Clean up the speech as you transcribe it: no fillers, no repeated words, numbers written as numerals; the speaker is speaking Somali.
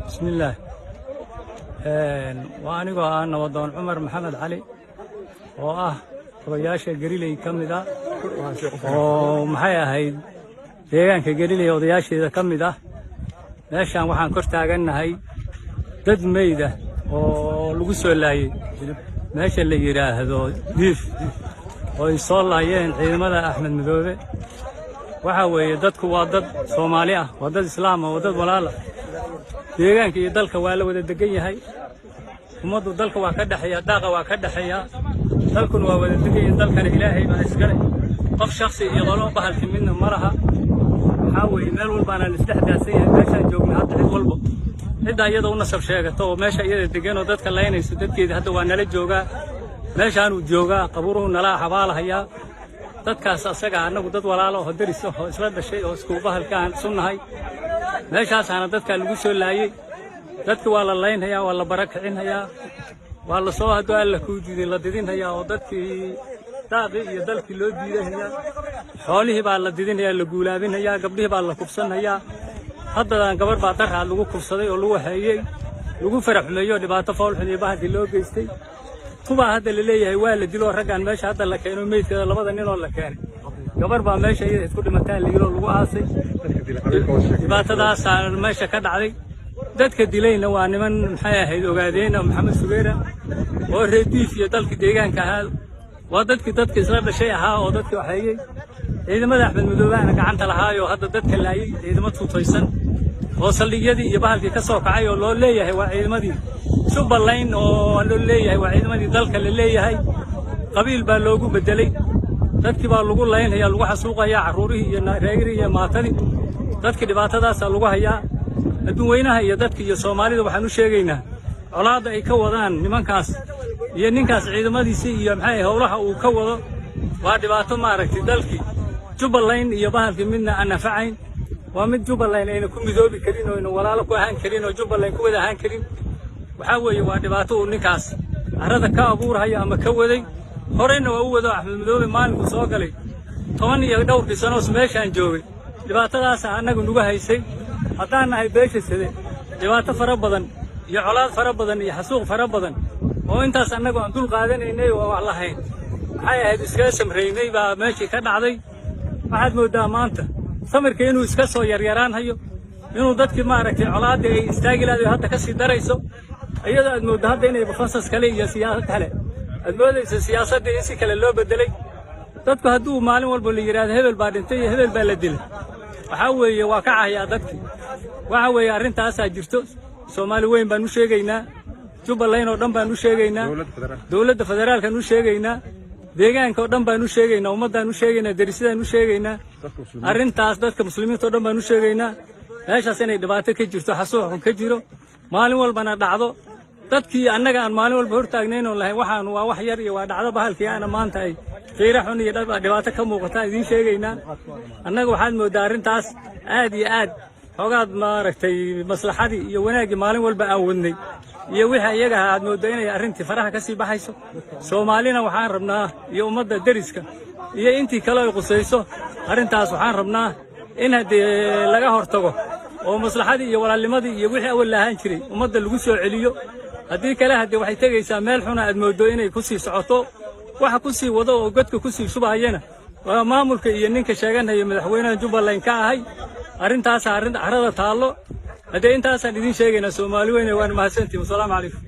Bismillaah. Waa anigoo ah Nabadoon Cumar Maxamed Cali, oo ah odayaasha Gariley ka mid ah, oo maxay ahayd, deegaanka Gariley odayaasheeda ka mid ah. Meeshaan waxaan kor taagannahay dad meyda oo lagu soo laayey meesha la yidhaahdo Diif, oo ay soo laayeen ciidamada Axmed Madoobe. Waxaa weeye, dadku waa dad Soomaali ah, waa dad Islaam ah, waa dad walaala. Deegaanka iyo dalka waa la wada degan yahay. Ummaddu dalka waa ka dhexeeya, daaqa waa ka dhexeeya, dalkuna waa wada degan yahay. Dalkana Ilaahay baa iskale, qof shaksi iyo qolo bahalki midna ma laha. Waxaa weeye, meel walbaana la isdhex daadsan yahay. Meeshaan joogna hadda cid walba, ciddaa iyada u nasab sheegato oo meesha iyada degan oo dadka laynayso, dadkeeda hadda waa nala joogaa, meeshaanuu joogaa, qabuuruhu nala xabaalahayaa. Dadkaas asaga annagu dad walaalo oo daris ah oo isla dhashay oo isku bahalka aan isu nahay. Meeshaasaana dadkaa lagu soo laayey. Dadka waa la laynhayaa, waa la barakacinhayaa, waa la soo, hadduu Alla kuu diidin, la didinhayaa, oo dadkii daaqii iyo dalkii loo diidahayaa. Xoolihii baa la didinhayaa, la guulaabinhayaa, gabdhihii baa la kufsanhayaa. Haddadan gabarh baa daraad lagu kufsaday oo lagu waxeeyey, lagu faraxumeeyo, dhibaato foolxun iyo bahalkii loo geystay. Tubaa hadda la leeyahay waa la dilo. Raggaan meesha hadda la keeno, meydkeeda labada ninoo la keenay, gabar baa meesha iyada isku dhimataa la yidhi oo lagu aasay. Dhibaatadaasaa meesha ka dhacday. Dadka dilayna waa niman, maxay ahayd, Ogaadeen oo Maxamed Sugeera oo reer Diif iyo dalkii deegaanka ahaa. Waa dadkii dadka isla dhashay ahaa oo dadkii waxeeyey. Ciidamada Axmed Madoobaana gacanta lahaayoo hadda dadka laayay, ciidamo tuutaysan oo saldhigyadii iyo bahalkii ka soo kacay, oo loo leeyahay waa ciidamadii Jubbaland, oo loo leeyahay waa ciidamadii dalka la leeyahay. Qabiil baa loogu bedelay. Dadkii baa lagu laynhayaa, lagu xasuuqayaa, carruurihii iyo reerihii iyo maatadii. Dadkii dhibaatadaasaa lagu hayaa. Adduun weynaha iyo dadka iyo Soomaalida waxaan u sheegaynaa colaadda ay ka wadaan nimankaas iyo ninkaas ciidamadiisii iyo maxay howlaha uu ka wado waa dhibaato, maaragtay, dalkii Jubbaland iyo bahalkii midna aan anfacayn. Waa mid Jubbaland ayna ku midoobi karin oo ayna walaalo ku ahaan karin oo Jubbaland ku wada ahaan karin. Waxaa weeye, waa dhibaato uu ninkaas carrada ka abuurhayo ama ka waday. Horeyna waa u wado. Axmed Madoobe maalinkuu soo galay, 10 iyo dhowrkii sanoos meeshaan joogay, dhibaatadaasa annaga nugu haysay. Haddaan nahay beesha Sade, dhibaato fara badan iyo colaad fara badan iyo xasuuq fara badan oo intaas annagu aan dul qaadanaynay oo wax lahayn, maxay ahayd, iskaga samraynay baa meeshii ka dhacday. Waxaad mooddaa maanta samirka inuu iska soo yaryaraanhayo, inuu dadkii, maaragtay, colaaddii ay istaagi lahayd hadda ka sii darayso, iyadoo aad mooddo hadda inay fasas kale iyo siyaasad kale aad moodayso, siyaasaddii in si kale loo beddelay. Dadku hadduu maalin walba la yidhaahdo hebel baa dhintay iyo hebel baa la dilay, waxaa weeye waa ka cahayaa dadkii. Waxa weeye, arrintaasaa jirto. Soomaali weyn baan u sheegaynaa, Jubbaland oo dhan baan u sheegaynaa, dowladda federaalkaan u sheegaynaa, deegaanka oo dhan baan u sheegaynaa, ummaddaan u sheegaynaa, derisadaan u sheegaynaa arrintaas, dadka Muslimiinta oo dhan baan u sheegaynaa meeshaas inay dhibaato ka jirto, xasuuq xun ka jiro, maalin walbana dhacdo. Dadkii annaga aan maalin walba hortaagnayn oon lahayn waxaan waa wax yar iyo waa dhacdo bahalkii ana, maanta ay qiira xun iyo dhibaato ka muuqata idiin sheegaynaa. Annaga waxaad mooddaa arrintaas aad iyo aad xoogaad, maaragtay, maslaxadii iyo wanaaggii maalin walba aan wadnay iyo wixii iyaga ahaa, aad mooddo inay arrintii faraha ka sii baxayso. Soomaalina waxaan rabnaa iyo ummadda deriska iyo intii kale ay qusayso arrintaas, waxaan rabnaa in haddii laga hortago oo maslaxadii iyo walaalnimadii iyo wixii awal la ahaan jiray ummadda lagu soo celiyo. Haddii kale haddii waxay tegaysaa meel xuna aad mooddo inay ku sii socoto. Waxa ku sii wado oo godka ku sii shubahayana waa maamulka iyo ninka sheeganaya madaxweynaha Jubbaland ka ahay. Arrintaasa arrin carrada taallo. Haddee intaasaan idiin sheegaynaa, Soomaali weyne, waana mahadsantihin. Wasalaamu calaykum.